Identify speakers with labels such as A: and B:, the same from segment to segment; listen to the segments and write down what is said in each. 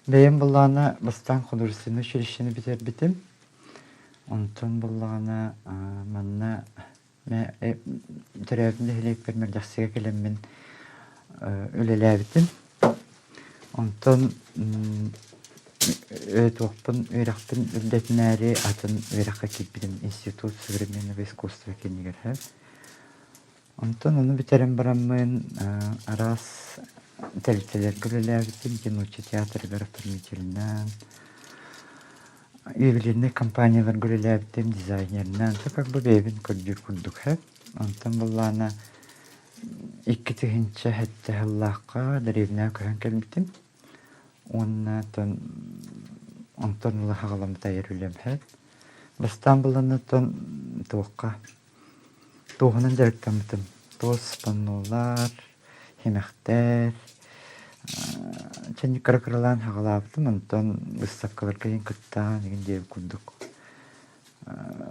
A: Бэйэм былаана бастаан художественнай училищены бүтэрбитим. Онтон буллаҕына манна төрөөбүт нэһилиэкпэр Мэлдьэхсигэ кэлэммин үлэлээбитим. Онтон туохпун үөрэхпин үрдэтинээри атын үөрэххэ киирбитим Институт современного искусства киинигэр. Онтон ону бүтэрэн бараммын араас тэрилтэлэргэ үлэлээбитим, Нуучча театрыгар оформительынан, ювелирнай компанияларга үлэлээбитим, дизайнерынан, то как бы бэйэбин көрдүүр курдук һэ. Онтон былаана 2007 сыллаахха дэриэбинэҕэ көһөн кэлбитим. Уонна онтон ыла хаҕаламмыт айар үлэм һэ. Бастаан былааннаттан туохха Туоһунан дьарыктаммытым. Туос паннолар, симэхтэр, чэ кыра-кыралаан саҕалаабытым, онтон быыстапкаларга иһин кыттаан игин диэбит курдук.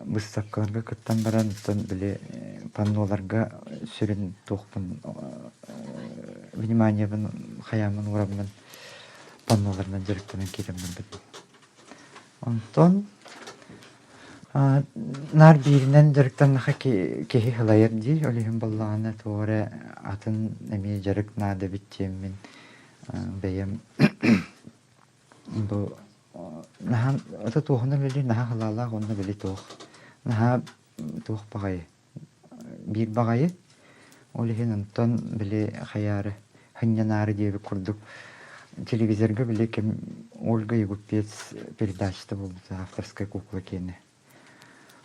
A: Быыстапкаларга кыттан баран, оттон били панноларга сүрүн туохпун вниманиебын хайааммын уураммын панноларынан дьарыктанан киирэн барбытым. Онтон наар бииринэн дьарыктаннаха киһи сылайар дии, ол иһин буоллаҕына туох эрэ атын эмиэ дьарык наада эбит диэммин бэйэм бу наһаа ото туоһунан үлэлиир наһаа халаалаах уонна били туох наһаа туох баҕайы биир баҕайы. Ол иһин онтон били хайаары сынньанаары диэбит курдук телевизорга били ким Ольга Егупец передачата буолбута авторская кукла киэнэ.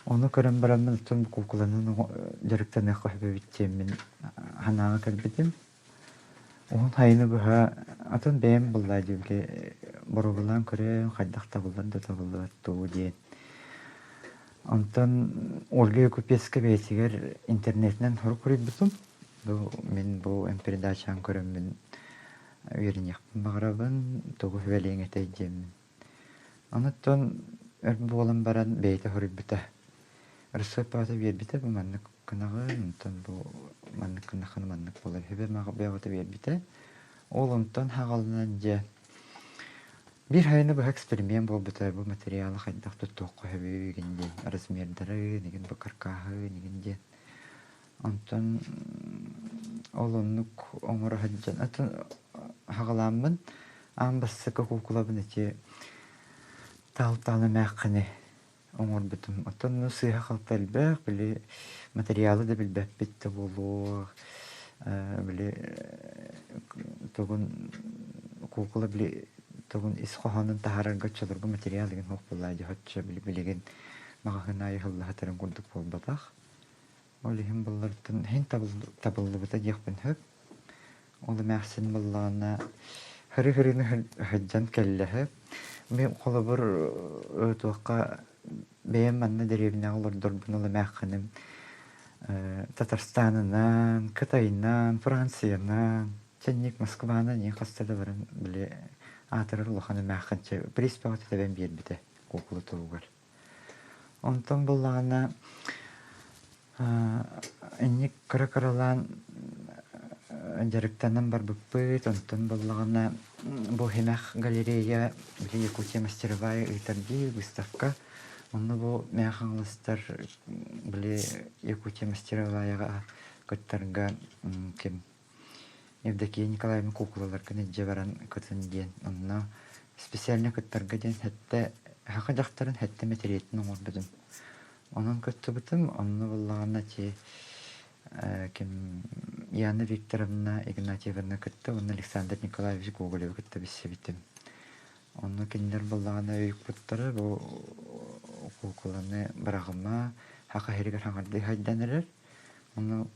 A: Ону көрөн бараммын оттон куукуланан дьарыктаныахха сөп эбит диэммин санааҕа кэлбитим. Уһун сайыны быһа атын бэйэм буллаа диэбикэ боруобалаан көрөөн хайдах табыллар да табыллыбат дуу диэн. Онтон Ольга Якупецка бэйэтигэр интернетинэн сурук суруйбутум. Бу мин бу эн передачаҕын көрөммүн үөрэниэхпин баҕарабын, тугу сүбэлиэҥ этэй диэммин. Онуттан өр буолан баран бэйэтэ суруйбута. Ырысыаппаҕата биэрбитэ бу маннык гынаҕын, онтон бу маннык гыннаххына маннык буолар үһү бэйэҕитэ биэрбитэ. Ол онтон хаҕаланан дьэ биир сайыны быһа эксперимент буолбута бу материалы хайдах туттуохха сөбүй игин диэн размердарын, игин бу каркаһын игин диэн. Онтон ол оннук оҥоро сылдьан атын хаҕалааммын аан бастакы куукулабын ити таал-таал эмээххини оҥорбутум. Оттон ну сыыһа-халты элбэх, били материалы да билбэппит да буолуо, били тугун куукула били тугун ис хоһоонун таһаарарга оччолорго материал деген суох буоллаа дии оччо били билигин маҕаһыын аайы ыһылла сытарын курдук буолбатах. Ол иһин буллартан иһин табыллыбыта диэхпин сөп. Ол эмээхсин буоллаҕына хыры-хырыны сылдьан кэллэһэ. Мин холобур туохха бэйэм манна дэриэбинэҕэ олордорбун ол эмээххиним Татарстанынан, Кытайынан, Франциянан, чэнник Москванан иин хаста да баран били аатырар улахан эмээххин чэ приз бөҕөтө тэбэн биэрбитэ куукула туһугар. Онтон буоллаҕына инник кыра-кыралаан дьарыктанан барбыппыт. Онтон буоллаҕына бу Химэх галерея били Якутия мастеровая ыытар дии выставка. Онно бу Мэҥэ Хаҥаластар били Якутия мастероваяҕа кыттарга ким Евдокия Николаевна куукулаларгын илдьэ баран кытын диэн онно специально кыттарга диэн сэттэ саха дьахтарын сэттэ мэтириэтин оҥорбутум. Онон кыттыбытым, онно буоллаҕына ити ким Яна Викторовна Игнатьеваны кытта уонна Александр Николаевич Гоголевы кытта билсибитим. Онно кинилэр буоллаҕына өйүкпуттара бу куукуланы быраҕыма, саха сиригэр саҥардыы сайдан эрэр. Онно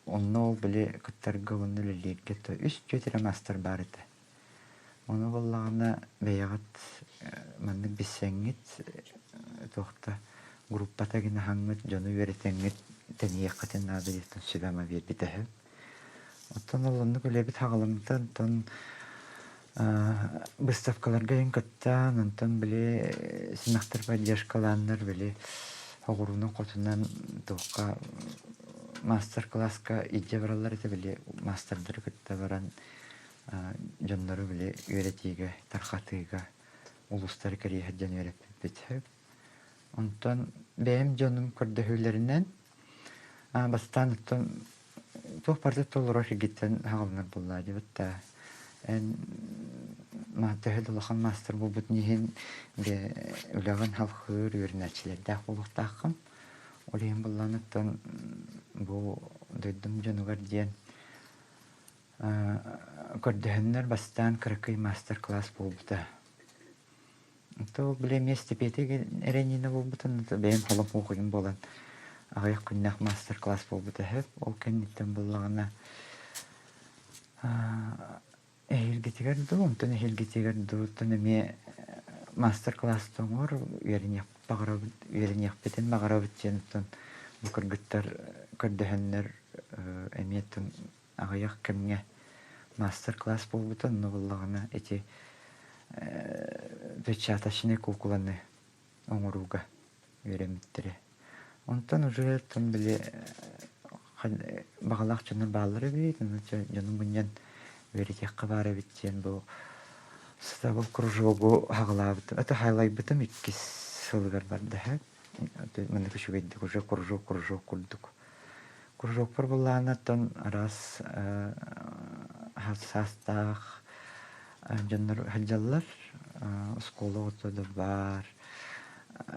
A: Онно ол били кыттарга уонна үлэлииргэ то үс түөрт эрэ маастар баар этэ. Ону буоллаҕына бэйэҕит маннык билсэҥҥит туохта группата гына аһаҥҥыт дьону үөрэтэҥҥит тэнийиэххитин наада диэн сүбэ-ама биэрбитэ үһү. Оттон ол оннук үлэбит хаҕаламмыта онтон Выставкаларга иһин кыттаан, онтон били симэхтэр поддержкалааннар били оҕуруунан-хотунан туохха маастар-кылааска илдьэ бараллар этэ били маастардары кытта баран. Дьоннору били үөрэтиигэ, тарҕатыыга улуустары кэрийэ сылдьан үөрэппиппит сөп. Онтон бэйэм дьонум көрдөһүүлэринэн бастаан оттон туох барыта толорор сиргиттэн аҕалынар буоллаа диэбит да эн төһө да улахан маастар буолбутун иһин үлэҕин халхыыр үөрэнээччилэрдээх буолуохтааххын. Ол иһин буоллаан оттон бу дойдум дьонугар диэн көрдөһөннөр бастаан кыракый маастар-класс буолбута. То били эмиэ стипендия эрэ иннинэ буолбутун бэйэм холоп уохуйум буолан аҕыйах күннээх маастар-класс буолбута үһү. Ол кэнниттэн буоллаҕына эһиилгитигэр дуу, онтон эһиилгитигэр дуу, оттон эмиэ маастар-класс оҥор үөрэниэх баҕарабыт, үөрэниэхпитин баҕарабыт диэн оттон бу кыргыттар көрдөһөннөр эмиэ оттон аҕыйах кэмҥэ маастар-класс буолбута, онно буоллаҕына ити печаточнай куукуланы оҥорууга үөрэммиттэрэ. Онтон уже оттон били баҕалаах дьоннор бааллар эбит, ону дьону мунньан үөрэтиэххэ баар эбит диэн бу сатабыл кружогу аҕалаабытым, это хайлайбытым иккис сылыгар барда. Маннык үчүгэйдик уже кружок кружок курдук. Кружокпар былаанаттан араас саастаах дьоннор сылдьаллар. Оскуола оҕото да баар,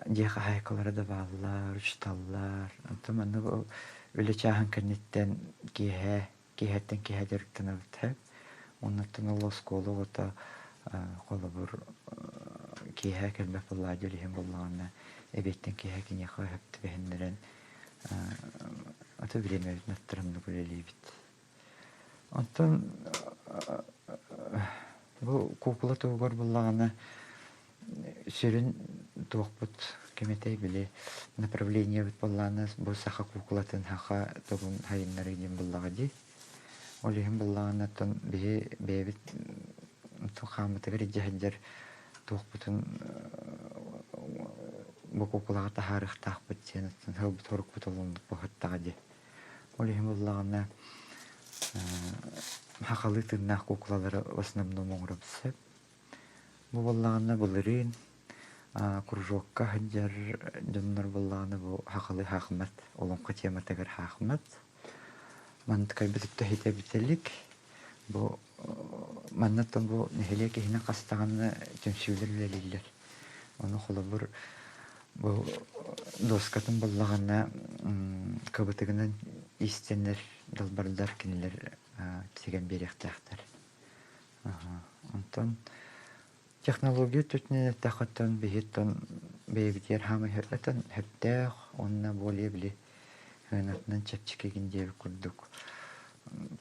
A: дьиэ хаһаайкалара да бааллар, учууталлар. Онтон манна үлэ чааһын кэнниттэн киэһэ киэһэттэн киэһэ дьарыктанабыт сөп. Оннуттан ол оскуола оҕото холобур киэһэ кэлбэт буоллаҕа иһин буоллаҕына эбиэттэн киэһэ киниэхэ сөп түбэһиннэрэн аты бириэмэбитин аттарымнык үлэлиибит. Онтон бу куукула туһугар буоллаҕына сүрүн туохпут ким этэй били направлениебыт буоллаҕына бу саха куукулатын саха тылын сайыннарыы диэн буоллаҕа дии. Ол иһин буоллаҕына оттон биһи бэйэбит хааммытыгар илдьэ сылдьар туохпутун бу куукулаҕа таһаарыахтаахпыт диэн оттон сылбыт сорукпут олуннук буһаттаҕа дии. Ол иһин буоллаҕына сахалыы тыыннаах куукулалары в основном оҥоробут сөп. Бу буоллаҕына былырыын кружокка сылдьар дьоннор буоллаҕына бу сахалыы хаахымат, олоҥхо тематыгар хаахымат. Манныкайбыт өттө иһитэ бүтэ илик. Бу маннаттан бу нэһилиэк иһинэн хас даҕаны түмсүүлэр үлэлииллэр. Ону холобур бу доскатын буллаҕына кыбытыгынан иистэнэр далбардар кинилэр тигэн биэриэхтээхтэр. Онтон технология өттүнэн эттэххэ оттон биһи оттон бэйэбитигэр хаамай сөптөөх уонна более били сыанатынан чэпчэкигин диэбит курдук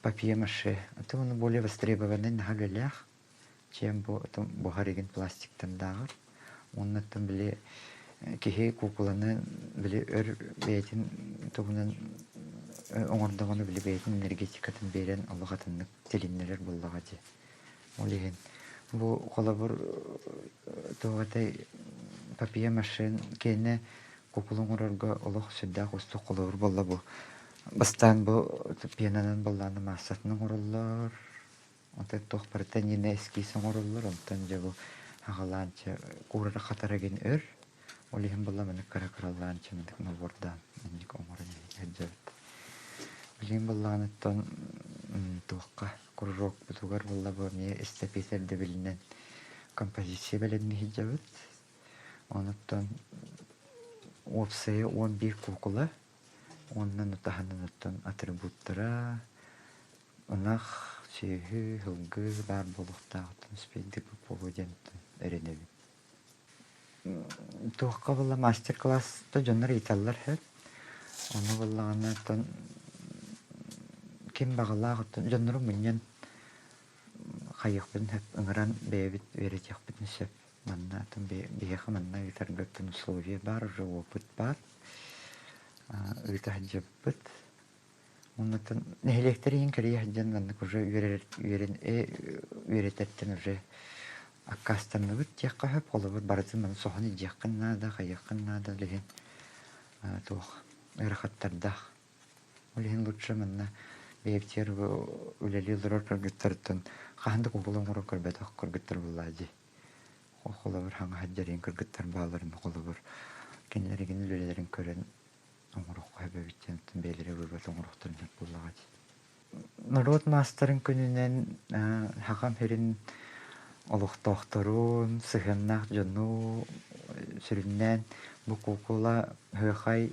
A: папье-маше это ону более востребованный наһаа үлэлээх чем бу буһар игин пластиктан дааҕар уонна оттон били киһи куукуланы били өр бэйэтин тугунан оҥордоҕуна били бэйэтин энергетикатын биэрэн олох атыннык тилиннэрэр буоллаҕа дии. Ол иһин бу холобур туох этэй папье-маше киэнэ куукула оҥорорго олох сүрдээх уустук холобур буолла бу. Бастаан бу пенанан буоллаҕына маассатын оҥороллор, онтон туох барыта иннинэ эскиз оҥороллор, онтон дьэ бу аҕалаан чэ куурара-хатара гин өр, ол иһин буолла маннык кыра-кыралаан чэ маннык нобуордаан инник оҥорон сылдьабыт. Билигин буоллаҕына туохха кружокпутугар буолла бу эмиэ эстафета ирдэбилинэн композиция бэлэмнии сылдьабыт. Онуттан уопсайа 11 куукула уонна таһынан оттон атрибуттара ынах, сүөһү, сылгы баар буолуохтааҕыттан успейдык буолуо диэн эрэнэбин. Туохха буолла мастер-класста дьоннор ыйыталлар сөп. Ону буоллаҕына оттон ким баҕалаах оттон дьоннору мунньан хайыахпытын сөп, ыҥыран бэйэбит үөрэтиэхпитин сөп. Манна оттон биһиэхэ манна ыытарга оттон условия баар, уже опыт баар. Ыыта сылдьыбыппыт. Оннуттан нэһилиэктэр иһин кэрийэ сылдьан маннык уже үөрэр үөрэн үөрэтэртэн уже аккаастанныбыт диэххэ сөп. Холобур, барытын маны соһон илдьиэххин наада, хайыаххын наада, ол иһин туох ыарахаттардаах. Ол иһин лучше манна Бэйэбитигэр үлэлии олорор кыргыттартан хаһан да куукула оҥорон көрбөтөх кыргыттар буоллаа дии. Холобур, хаҥаһат дьэриэн кыргыттар баалларын холобур, кинилэр игин үлэлэрин көрөн оҥоруохха сөп эбит диэн бэйэлэрэ вывод оҥоруохтарын сөп буоллаҕа дии. Норуот маастарын күнүнэн Сахам сирин олохтоохторун, сыһыаннаах дьону сүрүннээн бу куукула Һыахай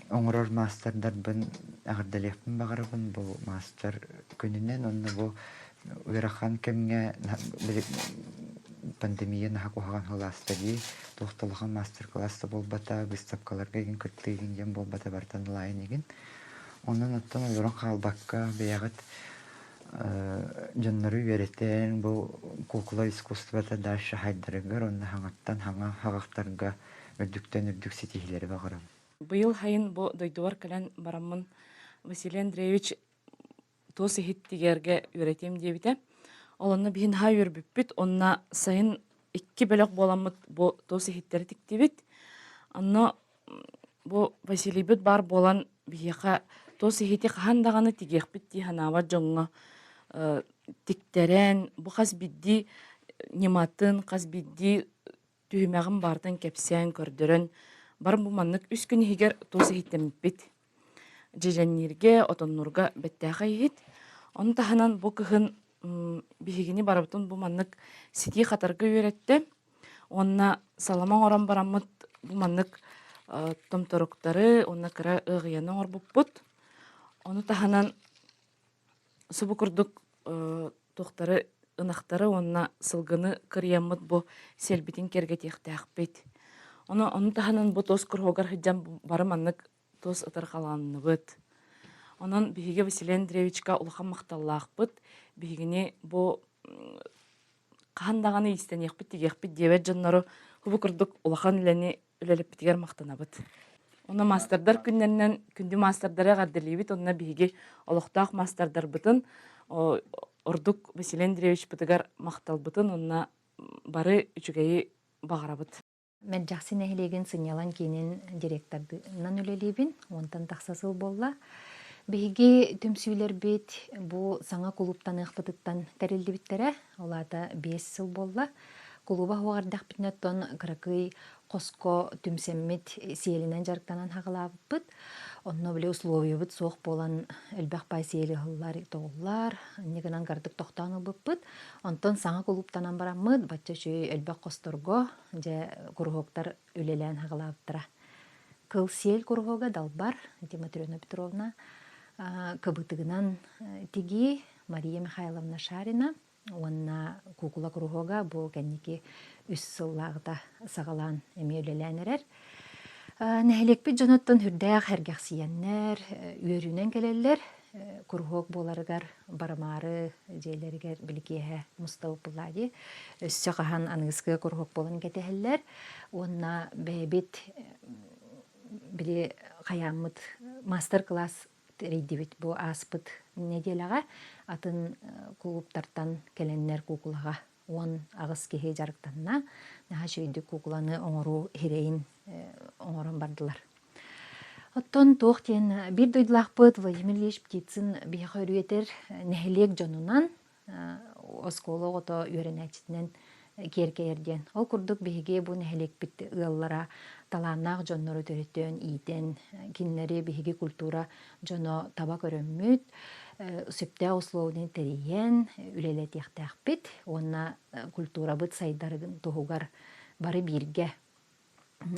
A: оҥорор маастардарбын эҕэрдэлиэхпин баҕарабын бу маастар күнүнэн уонна бу ыарахан кэмҥэ пандемия наһаа куһаҕан сылааста дии туох да улахан маастар-кылаас да буолбата выставкаларга игин кыттыы игин диэн буолбата барытын ылаайын игин онон оттон олорон хаалбакка бэйэҕит дьоннору үөрэтэн бу куукула искусствота дальше хайдарыгар уонна хаҥаттан хаҥа хаҕахтарга үрдүктэн үрдүк ситиһиилэри баҕарабын.
B: Быйыл сайын бу дойдубар кэлэн бараммын Василий Андреевич туос иһит тигэргэ үөрэтиэм диэбитэ. Ол онно биһи наһаа үөрбүппүт. Онно сайын икки бөлөх буоламмыт бу туос иһиттэри тиктибит. Онно бу Василийбыт баар буолан биһиэхэ туос иһити хаһан даҕаны тигиэхпит дии санаабат дьоҥҥо тиктэрэн бу хас биирдии ньыматын, хас биирдии түһүмэҕин барытын кэпсээн, көрдөрөн баран бу маннык үс күн иһигэр туос иһиттэммиппит. Дьэдьэннииргэ, отоннуурга бэттээхэй иһит. Ону таһынан бу кыһын биһигини барыбытын бу маннык ситии хатарга үөрэттэ. Уонна салама оҥорон бараммыт бу маннык томторуктары уонна кыра ыаҕыйаны оҥорбуппут. Ону таһынан субу курдук туохтары ынахтары уонна сылгыны кырыйаммыт бу сиэлбитин киэргэтиэхтээхпит. Ону ону таһынан бу туос куруһуогар сылдьан бары маннык туос ытырҕаланныбыт. Онон биһиги Василий Андреевичка улахан махталлаахпыт. Биһигини бу хаһан даҕаны иистэниэхпит, тигиэхпит диэбэт дьоннору бу курдук улахан үлэни үлэлэппитигэр махтанабыт. Онно маастардар күннэринэн күндү маастардары эҕэрдэлиибит уонна биһиги олохтоох маастардарбытын ордук Василий Андреевичпытыгар махталбытын уонна бары үчүгэйи баҕарабыт.
C: Мэлдьэхси нэһилиэгин сынньалаҥ киинин директорынан үлэлиибин. Уонтан тахса сыл буолла. Биһиги түмсүүлэрбит бу саҥа кулууптаныахпытыттан тэриллибиттэрэ. Ол аата 5 сыл буолла. Кулууба суох эрдэхпитинэ оттон кыракый хоско түмсэммит сиэлинэн дьарыктанан хаҕылаабыппыт. Онно били условиябыт суох буолан элбэх пай сиэли ыһыллар, тоҕуллар. Инньэ гынан кыратык тохтоон ылбыппыт. Онтон саҥа кулууптанан бараммыт бачча үчүгэй элбэх хосторго дьэ куруһуоктар үлэлээн хаҕылаабыттара. Кыл сиэл куруһуога Далбар Матрена Петровна кыбытыгынан тигии Мария Михайловна Шарина уонна куукула куруһуога бу кэнники үс сыллааҕыта саҕалаан эмиэ үлэлээн эрэр. Нэһилиэкпит дьонуттан сүрдээх сэргэхсийэннэр, үөрүүнэн кэлэллэр. Куруһуок буоларыгар барымаары дьиэлэригэр били киэһэ мустабыт буоллаа дии. Өссө хаһан аныгыскыга куруһуок буолан кэтэһэллэр. Уонна бэйэбит били хайааммыт мастер-класс тэрийдибит бу ааспыт нэдиэлэҕэ атын кулууптартан кэлэннэр куукулаҕа 18 киһи дьарыктанна. Наһаа үчүгэйдик куукуланы оҥоруу иһирэйин оҥорон бардылар. Оттон туох диэн биир дойдулаахпыт Владимир Ильич Птицын биһиэхэ өрүү этэр нэһилиэк дьонунан оскуола оҕото үөрэнээччитинэн киэркэйэр диэн. Ол курдук биһиги бу нэһилиэкпит ыаллара талааннаах дьоннору төрөтөн, иитэн, кинилэри биһиги культура дьоно таба көрөммүт, сөптөөх условияны тэрийэн үлэлэтиэхтээхпит уонна культурабыт сайдарын туһугар бары бииргэ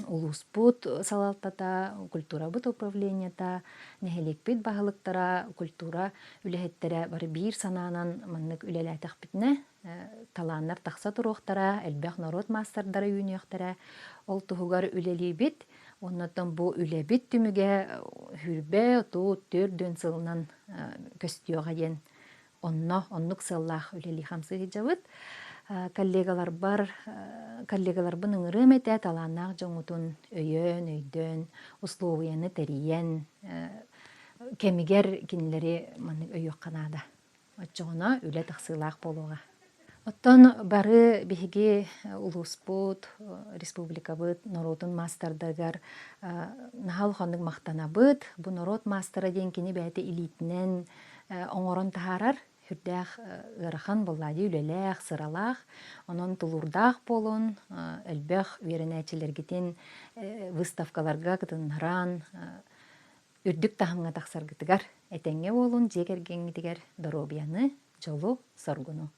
C: улууспут салалтата, культурабыт управлениета, нэһилиэкпит баһылыктара, культура үлэһиттэрэ бары биир санаанан маннык үлэлээтэхпитинэ талааннар тахса туруохтара, элбэх норуот маастардара үүнүөхтэрэ. Ол туһугар үлэлиибит. Оннуттан бу үлэбит түмүгэ сүүрбэ, отут, төрдүөн сылынан көстүөҕэ диэн Онно оннук сыаллаах үлэлии-хамсыы сылдьабыт. Коллегаларбар коллегаларбын ыҥырыам этэ, талааннаах дьоҥҥутун өйөөн, өйдөөн, услуобуйаны тэрийэн, кэмигэр кинилэри маннык өйүөххэ наада. Оччоҕуна үлэ тахсыылаах буолуоҕа. Оттон бары биһиги улууспут, республикабыт норуотун маастардарыгар наһаа улаханнык махтанабыт. Бу норуот маастара диэн кини бэйэтэ илиитинэн оҥорон таһаарар сүрдээх ыарахан буоллаа дии үлэлээх, сыралаах. Онон тулуурдаах буолун, элбэх үөрэнээччилэргитин выставкаларга кытыннаран үрдүк таһымҥа тахсаргытыгар этэҥҥэ буолун, дьиэ кэргэҥҥитигэр доруобуйаны, дьолу, соргуну.